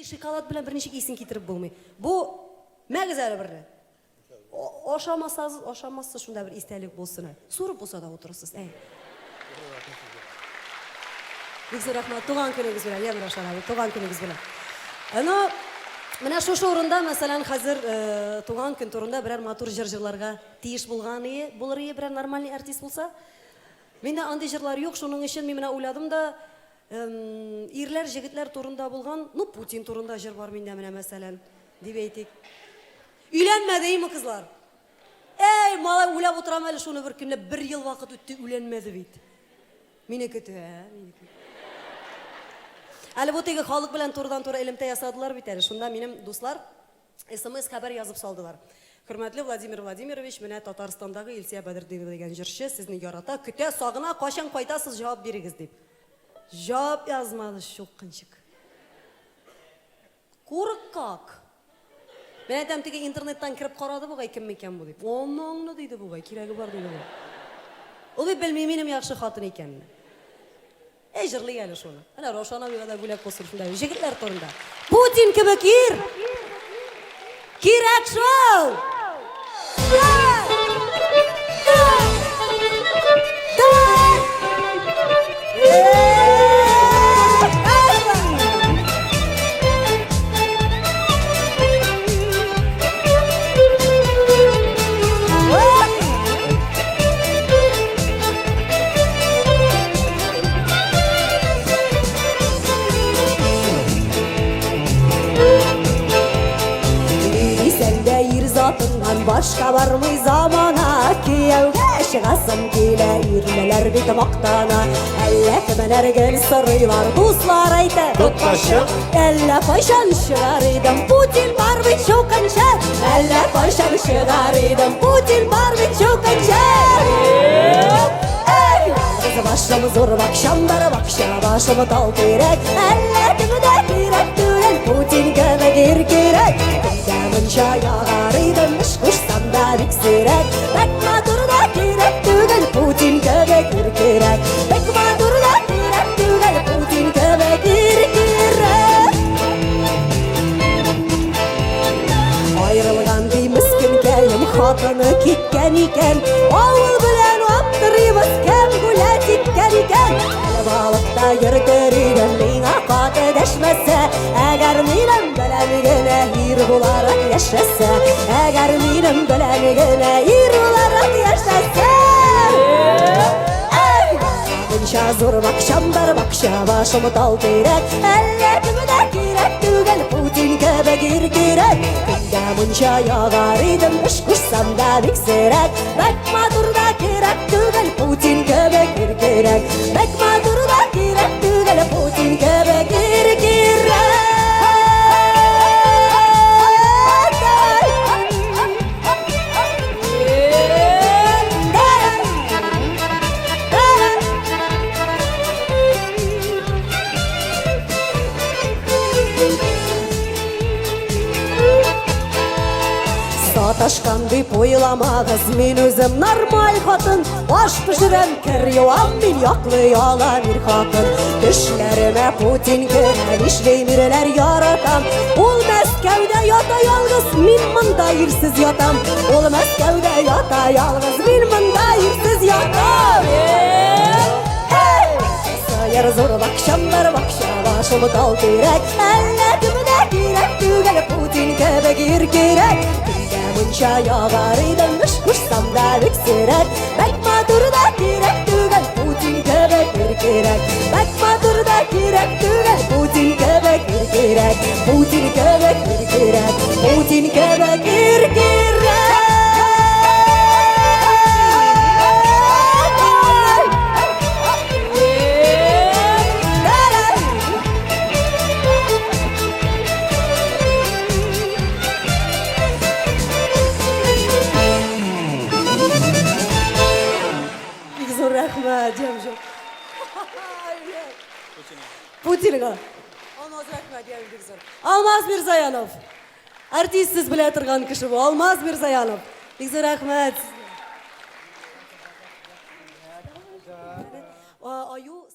Шоколад белән берничек исен китереп булмый. Бу мәгез әле берне. Ашамасагыз, ашамассыз, шунда бер истәлек булсын әле. Сурып булса да утырырсыз, әй. Бик зур рәхмәт. Туган көнегез белән, яме Рашан абый, туган көнегез белән. Әнә менә шушы урында, мәсәлән, хәзер э, туган көн турында берәр матур җыр җырларга тиеш булган ие, булыр ие берәр нормальный артист булса. Миндә андый җырлар юк, шуның өчен мин менә уйладым да, ирләр, җегетләр турында булган, ну, Путин турында җыр бар миндә менә, мәсәлән, дип әйтик. Өйләнмәде име кызлар? Әй, малай, уйлап утырам әле шуны бер көнне, бер ел вакыт үтте, өйләнмәде бит. Мине көтә, мине көтә. Әле бу теге халык белән турыдан-туры элемтә ясадылар бит әле. Шунда минем дуслар СМС хәбәр язып салдылар. Хөрмәтле Владимир Владимирович, менә Татарстандагы Илсия Бәдретдинова дигән җырчы сезне ярата, көтә, сагына, кайчан кайтасыз, җавап бирегез дип. Җавап язмады чукынчык. Куркак. Мен әйтәм, теге интернеттан кереп карады бугай, кем микән бу дип. Анаңны диде бугай, кирәге бар диде бугай. Ул бит белми минем яхшы хатын икәнне. Әй, җырлый әле шуны. Менә Раушан абыйга да бүләк булсын шунда. Җегетләр турында. Путин кебек ир! Кирәк шул! Дисәң дә ир затыннан башка бармый замана. Кияүгә чыгасым килә, ирлеләр бит мактана. Әллә кемнәр гел сорыйлар, дуслар әйтә, Тоташып. Әллә кайчан чыгар идем, Путин бар бит чукынча. Әллә кайчан чыгар идем, Путин бар бит чукынча. Эй! Кыз башым зур бакчам бар, бакча башым тал тирәк. Әллә кемгә кирәк түгел, Путин кебек ир кирәк. Кемгә мунча ягар идем, эш кушсам да бик сирәк. Бик матур да кирәк түгел, Путин кебек ир кирәк. Бик матур да кирәк түгел, Путин кебек ир кирәк. Аерылган ди мескенкәем, хатыны киткән икән. Авыл белән аптырыйбыз, кем гулять иткән икән. Әле балыкта йөртер идем, миңа каты дәшмәсә. Әгәр минем белән генә ир буларак яшәсә. Әгәр минем белән генә ир буларак яшәсә. Әй! Мунча зур бакчам бар, бакча башым тал тирәк. Әллә кемгә кирәк түгел, Путин кебек ир кирәк. Көнгә мунча ягар идем, эш кушсам да бик сирәк. Бик матур да кирәк түгел, Путин кебек ир кирәк. Бик матур да кирәк түгел, Путин кебек ир кирәк. Саташкан дип уйламагыз, мин үзем нормаль хатын. Аш пешерәм, кер юам, мин яклый алам ир хатын. Төшләремә Путин керә, нишлим ирләр яратам. Ул Мәскәүдә ята ялгыз, мин монда ирсез ятам. Ул Мәскәүдә ята ялгыз, мин монда ирсез ятам. Эй! Сыер зур бакчам бар, бакча башым тал тирәк. Әллә кемгә кирәк түгел, Путин кебек ир кирәк. Көнгә мунча ягар идем, эш кушсам да бик сирәк. Бик матур да кирәк түгел, Путин кебек ир кирәк. Бик матур да кирәк түгел, Путин кебек ир кирәк. Путин кебек ир кирәк. Путин кебек ир кирәк. Бик зур рәхмәт, җәмҗүк. Путинга. Алмаз рәхмәт, ям бик зур. Алмаз Мирзаянов. Артист сез белә торган кеше бу. Алмаз Мирзаянов. Бик зур рәхмәт. Аю.